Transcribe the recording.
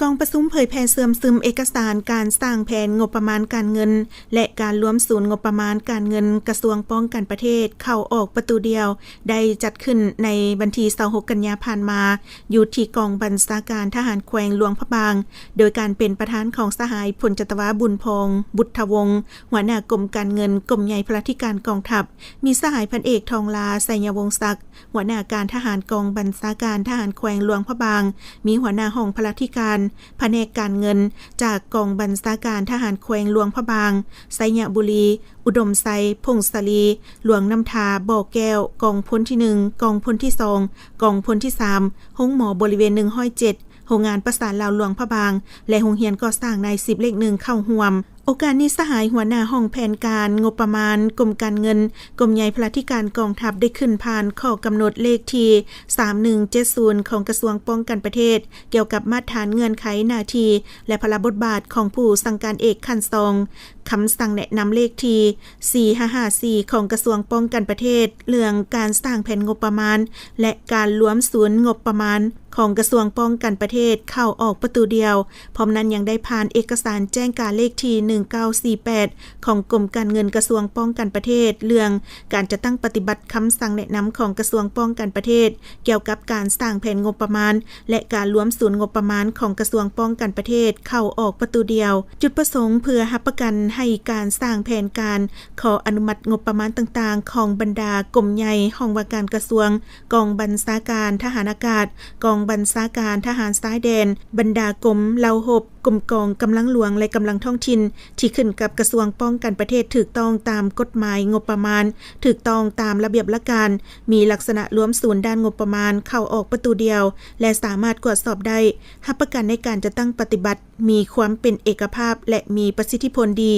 ກອງປະຊຸມເຜີຍແຜ່ເຊື່ອມຊຶມເອກະສານການສ້າງແຜນງົບປະມານການເງິນ ແລະ ການລວມສູນງົບປະມານການເງິນກະຊວງປ້ອງກັນປະເທດເຂົ້າອອກປະຕູດຽວ ໄດ້ຈັດຂຶ້ນໃນວັນທີຊາວຫົກກັນຍາຜ່ານມາ ຢູ່ທີ່ກອງບັນຊາການທະຫານແຂວງຫຼວງພະບາງ ໂດຍການເປັນປະທານຂອງສະຫາຍ ພົນຈັດຕະວາ ບຸນພອງ ບຸດທະວົງ ຫົວໜ້າກົມການເງິນ ກົມໃຫຍ່ພະລາທິການກອງທັບ, ມີສະຫາຍ ພັນເອກ ທອງລາ ໄຊຍະວົງສັກ ຫົວໜ້າການທະຫານກອງບັນຊາການທະຫານແຂວງຫຼວງພະບາງ, ມີຫົວໜ້າຫ້ອງພະລາທິການ ພະແນກການເງິນ ຈາກກອງບັນຊາການທະຫານແຂວງຫຼວງພະບາງ, ໄຊຍະບູລີ, ອຸດົມໄຊ, ຜົ້ງສາລີ, ຫຼວງນ້ຳທາ, ບໍ່ແກ້ວ, ກອງພົນທີໜຶ່ງ, ກອງພົນທີສອງ, ກອງພົນທີສາມ, ໂຮງໝໍບໍລິເວນໜຶ່ງຮ້ອຍເຈັດ, ໂຮງງານປະສານລາວຫຼວງພະບາງ ແລະ ໂຮງຮຽນກໍ່ສ້າງນາຍສິບເລກໜຶ່ງເຂົ້າຮ່ວມ. ໂອກາດນີ້ ສະຫາຍຫົວໜ້າຫ້ອງແຜນການງົບປະມານ ກົມການເງິນ ກົມໃຫຍ່ພະລາທິການກອງທັບ ໄດ້ຂຶ້ນຜ່ານຂໍ້ກຳນົດເລກທີສາມໜຶ່ງເຈັດສູນ ຂອງກະຊວງປ້ອງກັນປະເທດ ກ່ຽວກັບມາດຖານເງື່ອນໄຂໜ້າທີ່ ແລະ ພາລະບົດບາດຂອງຜູ້ສັ່ງການເອກຂັ້ນສອງ, ຄຳສັ່ງແນະນຳເລກທີສີ່ຫ້າຫ້າສີ່ ຂອງກະຊວງປ້ອງກັນປະເທດ ເລື່ອງການສ້າງແຜນງົບປະມານ ແລະ ການລວມສູນງົບປະມານ ຂອງກະຊວງປ້ອງກັນປະເທດເຂົ້າອອກປະຕູດຽວ. ພ້ອມນັ້ນຍັງໄດ້ຜ່ານເອກະສານແຈ້ງການເລກທີໜຶ່ງເກົ້າສີ່ແປດ ຂອງກົມການເງິນກະຊວງປ້ອງກັນປະເທດ ເລື່ອງການຈັດຕັ້ງປະຕິບັດຄຳສັ່ງແນະນຳຂອງກະຊວງປ້ອງກັນປະເທດ ກ່ຽວກັບການສ້າງແຜນງົບປະມານ ແລະ ການລວມສູນງົບປະມານຂອງກະຊວງປ້ອງກັນປະເທດເຂົ້າອອກປະຕູດຽວ. ຈຸດປະສົງເພື່ອຮັບປະກັນໃຫ້ການສ້າງແຜນການ ຂໍອະນຸມັດງົບປະມານຕ່າງໆ ຂອງບັນດາກົມໃຫຍ່ ຫ້ອງວ່າການກະຊວງ, ກອງບັນຊາການທະຫານອາກາດ, ກອງບັນຊາການທະຫານຊາຍແດນ, ບັນດາກົມເຫຼົ່າຮົບ, ກົມກອງກຳລັງຫຼວງ ແລະ ກຳລັງທ້ອງຖິ່ນ ທີ່ຂຶ້ນກັບກະຊວງປ້ອງກັນປະເທດ ຖືກຕ້ອງຕາມກົດໝາຍງົບປະມານ, ຖືກຕ້ອງຕາມລະບຽບຫຼັກການ, ມີລັກສະນະລວມສູນດ້ານງົບປະມານເຂົ້າອອກປະຕູດຽວ ແລະ ສາມາດກວດສອບໄດ້, ຮັບປະກັນໃນການຈັດຕັ້ງປະຕິບັດ ມີຄວາມເປັນເອກະພາບ ແລະ ມີປະສິດທິຜົນດີ.